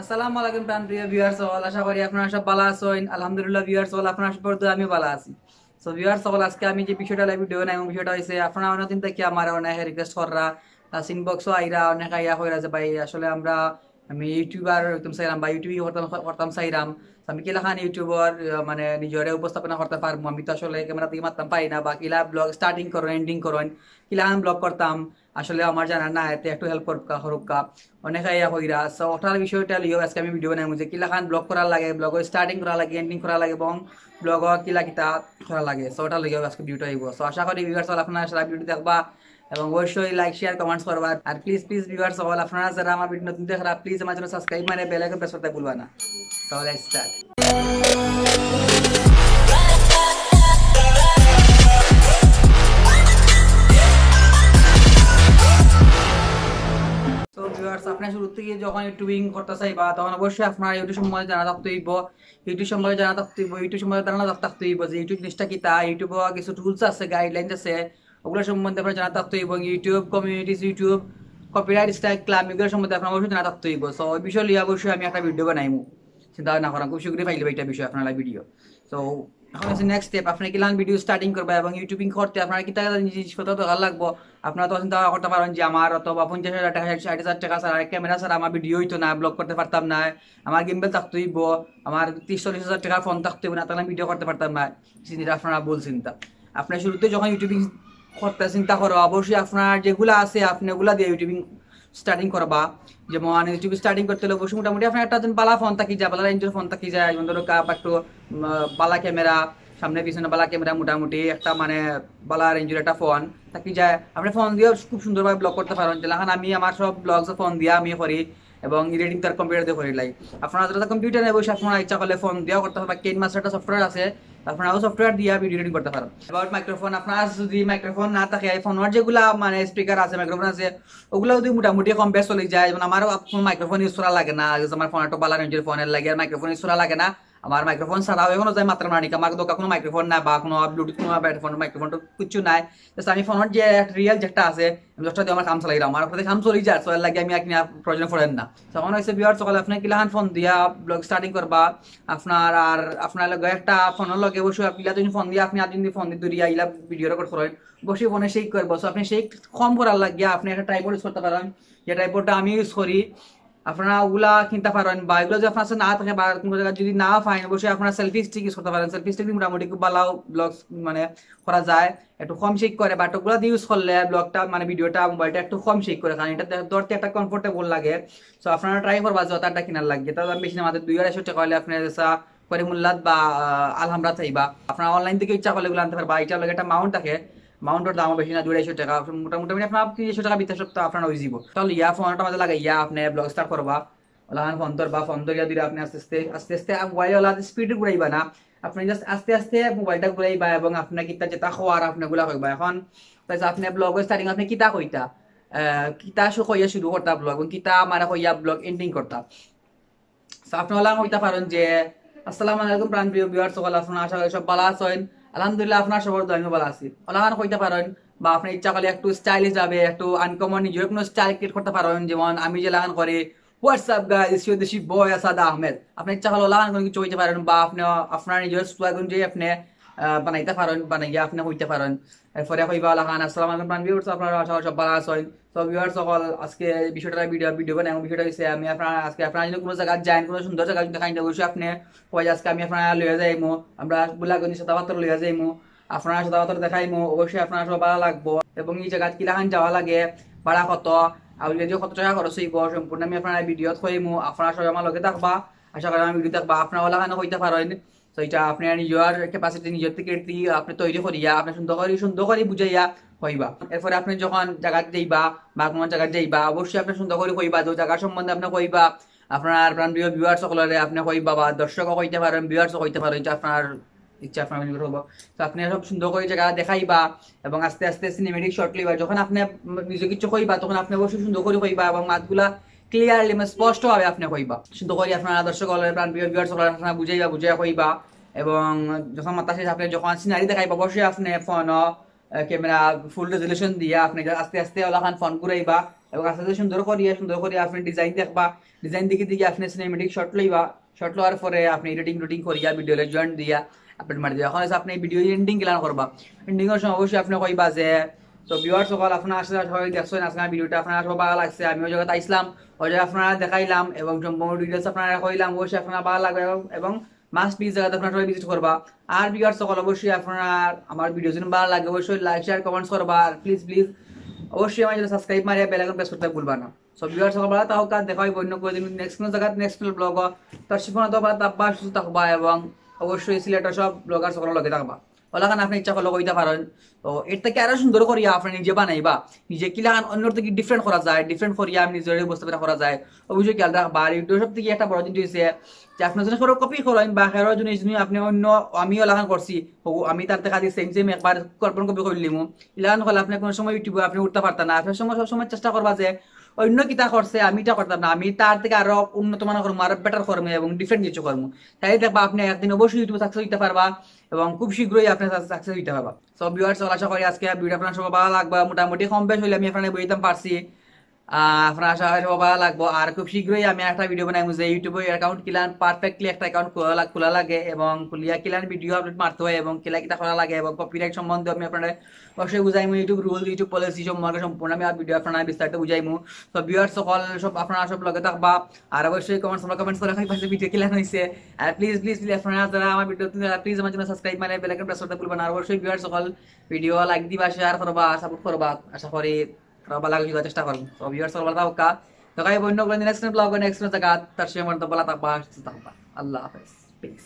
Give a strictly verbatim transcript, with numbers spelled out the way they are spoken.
আসসালামু আলাইকুম প্রাণপ্রিয় ভিউয়ার্স সকল, আশা করি আপনারা সব ভালা আছইন। আলহামদুলিল্লাহ ভিউয়ার্স সকল, আপনারা সব দোয়ায় আমি ভালা আছি। So ভিউয়ার্স সকল, আজকে আমি যে বিষয়টা লইয়া ভিডিও বানাইমু, বিষয়টা অইছে আপনারা অনেক দিন থাকি আমারে অনেকে রিকোয়েস্ট কররা, প্লাস ইনবক্সও আইরা, অনেকে আইয়া কইরা যে ভাই আসলে আমরা, আমি ইউটিউবার অইতাম চাইরাম বা ইউটিউবিং করতাম, করতাম চাইরাম। তো আমি কিলাখান ইউটিউবর, আহ, মানে নিজরে উপস্থাপনা করতাম পারমু, আমি তো আসলে ক্যামেরা থাকি মাততাম পারি না, বা কিলা ব্লগ স্টার্টিং করইন, এন্ডিং করইন, কিলাখান ব্লগ করতাম, আসলে আমার জানা নাই, এতে একটু হেল্প করউক্কা, করউক্কা। অনেকে আইয়া কইরা, so ওটার বিষয়টা লইয়াও আজকে আমি ভিডিও বানাইমু যে কিলাখান ব্লগ করা লাগে, ব্লগ স্টার্টিং করা লাগে, এন্ডিং করা লাগে এবং ব্লগ কিলা কিতা করা লাগে। So ওটা লইয়াও আজকে ভিডিওটা আইবো। So আশা করি ভিউয়ার্স সকল আপনারা সারা ভিডিও দেখবা এবং অবশ্যই লাইক, শেয়ার, কমেন্টস করবা। আর প্লিজ প্লিজ ভিউয়ার্স সকল, আপনারা যারা আমার ভিডিও নতুন দেখরা, প্লিজ আমার চ্যানেল সাবস্ক্রাইব মানে বেল আইকন প্রেস করতে ভুলবা না। So let's start. So viewers, আপনি শুরু থাকি যখন ইউটিউবিং করতা চাইবা, তখন অবশ্যই আপনার ইউটিউব সম্বন্ধে জানা থাকতে অইবো, ইউটিউব সম্বন্ধে জানা থাকতে অইবো, ইউটিউব সম্বন্ধে ধারণা থাক-, থাকতে অইবো যে ইউটিউব জিনিসটা কিতা, ইউটিউবও কিছু রুলস আছে, গাইডলাইন্স আছে, ওগুলা সম্বন্ধে আপনার জানা থাকতে অইবো। YouTube communities, YouTube copyright strike claim, এগুলা সম্বন্ধে আপনার অবশ্যই জানা থাকতে অইবো। So ওই বিষয় লইয়া অবশ্যই আমি একটা ভিডিও বানাইমু, চিন্তা ভাবনা করা, খুব শীঘ্রই পাইলে একটা বিষয় আপনার ভিডিও। So এখন হচ্ছে নেক্সট স্টেপ, আপনি কিলান ভিডিও স্টার্টিং করবা এবং ইউটিউবিং করতে আপনার কিতা কিতা জিনিসপত্র দরকার লাগবো। আপনারা তো চিন্তা করতে পারেন যে আমার অত বা পঞ্চাশ হাজার টাকা, ষাট হাজার টাকা ছাড়া, ক্যামেরা ছাড়া আমার ভিডিও অইতো না, ব্লগ করতে পারতাম না, আমার গিম্বল থাকতে অইবো, আমার ত্রিশ চল্লিশ হাজার টাকার ফোন থাকতে অইবো, না তাহলে ভিডিও করতে পারতাম না। চিন্তা আপনারা ভুল চিন্তা। আপনি শুরুতে যখন ইউটিউবিং করতে চিন্তা করো, অবশ্যই আপনার যেগুলা আছে আপনি ওগুলা দিয়ে ইউটিউবিং স্টার্টিং করবা। যেমন ইউটিউব স্টার্টিং করতে হলে অবশ্যই মোটামুটি আপনার একটা যেন বালা ফোন থাকি যায়, বালা রেঞ্জর ফোন থাকি যায়, যেমন ধরো কাপ একটু, উম, বালা ক্যামেরা, সামনে পিছনে বালা ক্যামেরা, মোটামুটি একটা মানে বালা রেঞ্জর একটা ফোন থাকি যায়। আপনি ফোন দিয়ে খুব সুন্দরভাবে ব্লগ করতে পারেন। যেমন আমি আমার সব ব্লগস ফোন দিয়ে আমি করি এবং এডিটিং তার কম্পিউটার দিয়ে করি লাই। আপনারা যারা কম্পিউটার নিয়ে বসে আপনারা ইচ্ছা করলে ফোন দিয়েও করতে পারবা। কেইন মাস্টার একটা সফটওয়্যার আছে, আপনারাও সফটওয়্যার দিয়ে ভিডিও এডিটিং করতে পারেন। অ্যাবাউট মাইক্রোফোন, আপনার যদি মাইক্রোফোন না থাকে, ফোনের যেগুলা মানে স্পিকার আছে, মাইক্রোফোন আছে, ওগুলা যদি মোটামুটি কম বেশ চলে যায়, যেমন আমারও কোনো মাইক্রোফোন ইউজ করা লাগে না, যেমন আমার ফোন একটু বালা রেঞ্জর ফোনের লাগে, আর মাইক্রোফোন ইউজ করা লাগে না। আমার মাইক্রোফোন ছাড়াও এখনো যায় মাত্রা মানিক, আমার দোকান কোনো মাইক্রোফোন না বা কোনো ব্লুটুথ কোনো হেডফোন মাইক্রোফোন তো কিচ্ছু নাই। Just আমি ফোনের যে রিয়েল যেটা আছে, আমি দশটা দিয়ে আমার কাম চালাই, আমার কাছে কাম চলি যায়, so এর লাগে আমি আর কিনা প্রয়োজন পড়েন না। তখন হয়েছে ভিউয়ার্স সকলে, আপনি কিলাখান ফোন দিয়া ব্লগ স্টার্টিং করবা, আপনার আর আপনার লগে একটা ফোনের লগে অবশ্যই আপনি তুমি ফোন দিয়ে আপনি আর যদি ফোন দিয়ে দূরিয়া ইলা ভিডিও রেকর্ড করেন, অবশ্যই ফোনে শেক করবো। So আপনি শেক কম করার লাগিয়া আপনি একটা ট্রাইপড ইউজ করতে পারেন, যে ট্রাইপডটা আমি ইউজ করি, আপনারা ওগুলা কিনতে পারেন, বা এগুলো যদি আপনার কাছে না থাকে বা কোনো জায়গায় যদি না পাইন, অবশ্যই আপনারা সেলফি স্টিক ইউজ করতে পারেন। সেলফি স্টিক মোটামুটি খুব ভালো ব্লগস মানে করা যায়, একটু কম শেক করে, বাট ওগুলা দিয়ে ইউজ করলে ব্লগটা মানে ভিডিওটা মোবাইলটা একটু কম শেক করে, কারণ এটা ধরতে একটা কমফোর্টেবল লাগে। So আপনারা ট্রাই করবা জুতাটা কিনার লাগে, তাহলে বেশি না, আমাদের দুই আড়াইশো টাকা হলে আপনি যেসা করিমুল্লাত বা, আহ, আলহামরাত চাইবা। আপনারা অনলাইন থেকে ইচ্ছা করলে এগুলো আনতে পারবা। এটা লগে একটা মাউন্ট থাকে, মাউন্টের দামও বেশি না, দুই আড়াইশো টাকা। মোটামুটি মানে আপনার তিনশো টাকা ভিতরে সব তো আপনার হয়ে যাব। তাহলে ইয়া ফোনটা মাঝে লাগাইয়া আপনি ব্লগ স্টার্ট করবা, ওলাখান ফোন ধরবা, ফোন ধরিয়া ধরে আপনি আস্তে আস্তে, আস্তে আস্তে মোবাইল ওলা স্পিডে ঘুরাইবা না, আপনি জাস্ট আস্তে আস্তে মোবাইলটা ঘুরাইবা এবং আপনার কিতা যেটা হওয়ার আপনি ওগুলা কইবা। এখন তাই আপনি ব্লগ স্টার্টিং আপনি কিতা কইতা, আহ, কিতা শু-, কইয়া শুরু করতা ব্লগ এবং কিতা মানে কইয়া ব্লগ এন্ডিং করতা। So আপনি ওলাখান কইতা পারেন যে, "আসসালামু আলাইকুম প্রাণপ্রিয় ভিউয়ার্স সকল, আপনারা আশা করি সব ভালো আছেন।" আলহামদুলিল্লাহ, আপনারা সবার দোয়ায় আমি ভালো আছি। ওলাখান কইতা পারেন, বা আপনি ইচ্ছা করলে একটু স্টাইল হিসাবে একটু আনকমন নিজের কোনো স্টাইল ক্রিয়েট করতে পারেন, যেমন আমি যে লাখান করি, "What's up guys, it's your দেশি বয় আসাদ আহমেদ।" আপনি ইচ্ছা করলে ওলাখান কোনো কিছু কইতে পারেন, বা আপনি আপনার নিজের স্লোগান অনুযায়ী আপনি, আহ, বানাইতে পারেন, বানাইয়া আপনি কইতে পারেন। এরপরে কইবা ওলাখান, "আসসালামু আলাইকুম প্রাণ ভিউয়ার্স, আপনারা আশা করি সব ভালো আছেন।" তো ভিউয়ার্স সকল, আজকে বিষয়টা ভিডিও, ভিডিও বানাই, এবং বিষয়টা হইছে আমি আপনারা আজকে আপনারা যদি কোনো জায়গা যান, কোনো সুন্দর জায়গা যদি খাইন, অবশ্যই আপনি কই আজকে আমি আপনারা লইয়া যাইমু, আমরা বুলাগঞ্জ সাদা পাথর লইয়া যাইমু, আপনারা সাদা পাথর দেখাইমু, অবশ্যই আপনারা সব ভালো লাগবো। এবং এই জায়গাত কিলাখান যাওয়া লাগে, ভাড়া কত, আর যদি কত টাকা খরচ হইব, সম্পূর্ণ আমি আপনারা ভিডিওত কইমু। আপনারা সবাই আমার লগে থাকবা, আশা করি আমার ভিডিও দেখবা। আপনারা ওলাখানে কইতে পারেন, তো এটা আপনার নিজের ক্যাপাসিটি, নিজের থেকে এটি আপনি তৈরি করিয়া আপনি সুন্দর করে, সুন্দর করে বুঝাইয়া কইবা। এরপরে আপনি যখন জায়গাত যাইবা বা কোনো জায়গাত যাইবা, অবশ্যই আপনি সুন্দর করে কইবা, যে জায়গা সম্বন্ধে আপনি কইবা, আপনার প্রাণপ্রিয় ভিউয়ার্স সকলরে আপনি কইবা বা দর্শকও কইতে পারেন, ভিউয়ার্সও কইতে পারেন, এটা আপনার ইচ্ছা, আপনার মনে করবো। তো আপনি সব সুন্দর করে জায়গা দেখাইবা এবং আস্তে আস্তে সিনেমেটিক শট লইবা। যখন আপনি নিজে কিছু কইবা, তখন আপনি অবশ্যই সুন্দর করে কইবা এবং মাতগুলা ক্লিয়ারলি, মানে স্পষ্টভাবে আপনি কইবা। সুন্দর করে আপনারা দর্শক সকলরে, প্রাণপ্রিয় ভিউয়ার্স সকলরে আপনারা বুঝাইবা, বুঝাইয়া কইবা। এবং যখন মাতা শেষ আপনি যখন সিনারি দেখাইবা, অবশ্যই আপনি ফোন, আহ, ক্যামেরা ফুল রেজুলেশন দিয়া আপনি আস্তে আস্তে ওলাখান ফোন ঘুরাইবা, এবং আস্তে আস্তে সুন্দর করিয়া সুন্দর করিয়া আপনি ডিজাইন দেখবা। ডিজাইন দেখি দেখি আপনি সিনেমেটিক শট লইবা। শট লওয়ার পরে আপনি এডিটিং রুটিং করিয়া ভিডিও জয়েন্ট দিয়া আপলোড মারি দিবা। এখন হচ্ছে আপনি ভিডিও এন্ডিং কিলান করবা। এন্ডিং এর সময় অবশ্যই আপনি কইবা যে, তো ভিউয়ার্স সকল, আপনারা আশা করি দেখছেন আজকে আমার ভিডিওটা, আপনারা সব ভালো লাগছে। আমি ওই জায়গাতে আইসলাম, ওই জায়গায় আপনারা দেখাইলাম এবং সম্পূর্ণ ডিটেলস আপনারা কইলাম। অবশ্যই আপনারা ভালো লাগবে এবং, এবং মাস্ট বি জায়গাতে আপনারা সবাই ভিজিট করবা। আর ভিউয়ার্স সকল, অবশ্যই আপনারা আমার ভিডিও যদি ভালো লাগে অবশ্যই লাইক শেয়ার কমেন্টস করবা। আর প্লিজ প্লিজ অবশ্যই আমার চ্যানেল সাবস্ক্রাইব মারিয়া বেল আইকন প্রেস করতে ভুলবা না। সো ভিউয়ার্স সকল, ভালো থাকবা, দেখা হইব অন্য কোনো দিন নেক্সট কোনো জায়গাত নেক্সট কোনো ব্লগ। তার সে পর্যন্ত ভালো থাকবা, সুস্থ থাকবা এবং অবশ্যই সিলেটের সব ব্লগার সকলের লগে থাকবা। ওলাখান আপনি ইচ্ছা করলে কইতে পারেন। তো এর থেকে আরো সুন্দর করিয়া আপনি নিজে বানাইবা, নিজে কিলাখান অন্যর থেকে ডিফারেন্ট করা যায়, ডিফারেন্ট করিয়া আপনি নিজের উপস্থাপনা করা যায়, অবশ্যই খেয়াল রাখবা। আর ইউটিউব সব থেকে একটা বড় জিনিস হইছে যে আপনি যদি কেউ কপি করেন বা কেউ যদি, যদি আপনি অন্য, আমি ওলাখান করছি, হবু আমি তার দেখা দিয়ে সেম সেম একবার কার্বন কপি করে নিমু, ইলাখান করলে আপনি কোনো সময় ইউটিউবে আপনি উঠতে পারতেন না। আপনার সময় সবসময় চেষ্টা করবা যে অন্য কিতা করছে আমি এটা করতাম না, আমি তার থেকে আরো উন্নত মানের করবো, আরো বেটার করবো এবং ডিফারেন্ট কিছু করবো। তাই দেখবা আপনি একদিন অবশ্যই ইউটিউবে সাকসেস হইতে পারবা এবং খুব শীঘ্রই আপনি সাকসেস হইতে পারবা। সো ভিউয়ার্স, আশা করি আজকে ভিডিও আপনার সব ভালো লাগবে, মোটামুটি কম বেশ হইলে আমি আপনার বইতাম পারছি। আহ, আপনার আশা করি সব ভালো লাগবো। আর খুব শীঘ্রই আমি একটা ভিডিও বানাইমু যে ইউটিউবে অ্যাকাউন্ট কিলান পারফেক্টলি একটা অ্যাকাউন্ট খোলা লাগ-, খোলা লাগে এবং খুলিয়া কিলান ভিডিও আপলোড মারতে হয় এবং কিলা কিতা করা লাগে এবং কপিরাইট সম্বন্ধে আমি আপনারা অবশ্যই বুঝাইমু। ইউটিউব রুল, ইউটিউব পলিসি সম্পর্কে সম্পূর্ণ আমি আর ভিডিও আপনারা বিস্তারিত বুঝাইমু। তো ভিউয়ার্স সকল, সব আপনারা সব লগে থাকবা। আর অবশ্যই কমেন্টস, কমেন্টস করে কইবা যে ভিডিও কিলান হইছে। আর প্লিজ প্লিজ প্লিজ আপনারা যারা আমার ভিডিও, প্লিজ আমার চ্যানেল সাবস্ক্রাইব মানে বেল আইকন প্রেস করতে ভুলবা না। আর অবশ্যই ভিউয়ার্স সকল ভিডিও লাইক দিবা, শেয়ার করবা, সাপোর্ট করবা। আশা করি আরো ভালো কিছু দেওয়ার চেষ্টা করবো। তো ভিউয়ার্স সকল, ভালো থাকবা। তো গাইস, অন্য কোনো নেক্সট ব্লগ, নেক্সট জায়গা, তার সময় পর্যন্ত ভালো থাকবা, সুস্থ থাকবা। আল্লাহ হাফেজ, পিস।